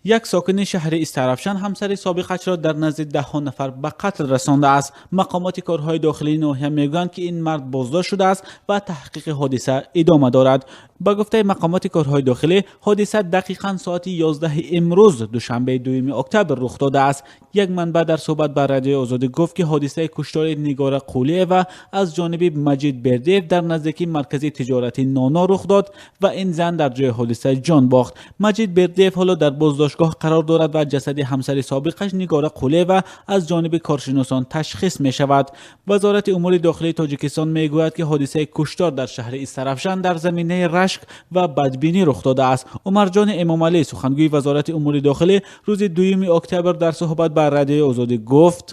Як сокини шаҳри Истаравшан ҳамсари собиқашро дар назди даҳҳо нафар ба қатл расондааст. Мақомоти корҳои дохилии ноҳия мегӯянд, ки ин мард боздошт шудааст ва таҳқиқи ҳодиса идома дорад. Ба гуфтаи мақомоти корҳои дохилӣ, ҳодиса дақиқан соати 11 имрӯз, душанбе, 2 октябр, рух додааст. Як манбаъ дар суҳбат ба Радиои Озодӣ гуфт, ки ҳодисаи куштори Нигора Қулиева аз ҷониби Маҷид Бердиев дар наздикии маркази тиҷоратии Ноно рух дод ва ин зан дар ҷои ҳодиса ҷон бохт. Маҷид Бердиев ҳоло дар боздоштгоҳ қарор дорад ва ҷасади ҳамсари собиқаш Нигора Қулиева аз ҷониби коршиносон ташхис мешавад. Вазорати умури дохилии Тоҷикистон мегӯяд, ки ҳодисаи куштор дар шаҳри Истаравшан дар заминаи рашк ва бадбинӣ рух додааст. Умарҷони Эмомалӣ, сухангӯи Вазорати умури дохилӣ, рӯзи 2 октябр дар суҳбат ба Радиои Озодӣ гуфт: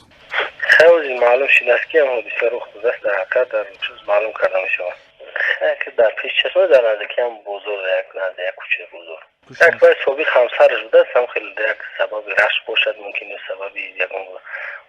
Хеле маълум шудааст, ки ҳодиса рух додааст, дар ҳақиқат дар чиз маълум карда мешавад, ки дар пеш чашма, дар наздики ҳам бозор, як назди як кӯчаи бозор, як вай собиқ ҳамсараш будааст. Ҳам хеле як сабаби рашк бошад мумкин, ё сабаби ягон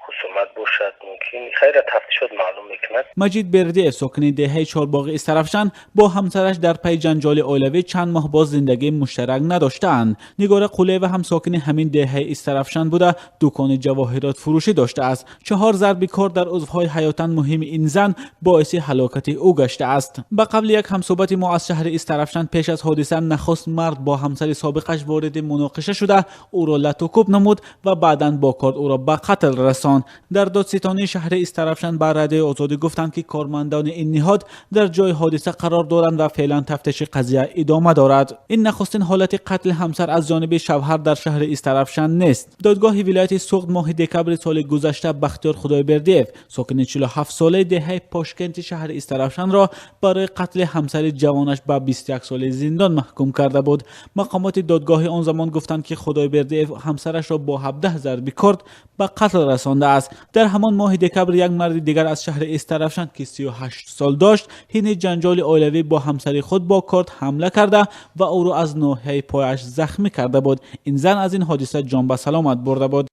хусумат бошад мумкин. Хайра, тафтишот маълум мекунад. Маҷид Бердиев, сокини деҳаи Чорбоғи Истаравшан, бо ҳамсараш дар пайи ҷанҷоли оилавӣ чанд моҳ боз зиндагии муштарак надоштаанд. Нигора Қулиева ҳам сокини ҳамин деҳаи Истаравшан буда, дукони ҷавоҳирот фурӯшӣ доштааст. Чаҳор зарби кор дар узвҳои ҳаётан муҳими ин зан боиси ҳалокати ӯ гаштааст. Ба қавли як ҳамсӯҳбати мо аз шаҳри Истаравшан, пеш аз ҳодиса нахуст мард бо ҳамсари собиқаш вориди муноқиша шуда, ӯро латукӯб намуд ва баъдан бо корд ӯро ба қатл расонд. Дар додситонии шаҳри Истаравшан ба Радиои Озодӣ гуфтанд, ки кормандони ин ниҳод дар ҷои ҳодиса қарор доранд ва феълан тафтиши қазия идома дорад. Ин нахустин ҳолати қатли ҳамсар аз ҷониби шавҳар дар шаҳри Истаравшан нест. Додгоҳи вилояти Суғд моҳи декабри соли гузашта Бахтиёр Худойбердиев, сокини 47 солаи деҳаи Пошкенти шаҳри Истаравшанро барои қатли ҳамсари ҷавонаш ба 21 соли зиндон маҳкум карда буд. Мақомоти додгоҳи он замон гуфтанд, ки Худойбердиев ҳамсарашро бо 17 зарби корд ба қатл расондааст. Дар ҳамон моҳи декабр як марди дигар аз шаҳри Истаравшан, ки 38 сол дошт, ҳини ҷанҷоли оилавӣ бо ҳамсари худ бо корд ҳамла карда ва ӯро аз ноҳияи пояш захмӣ карда буд. Ин зан аз ин ҳодиса ҷон ба саломат бурда буд.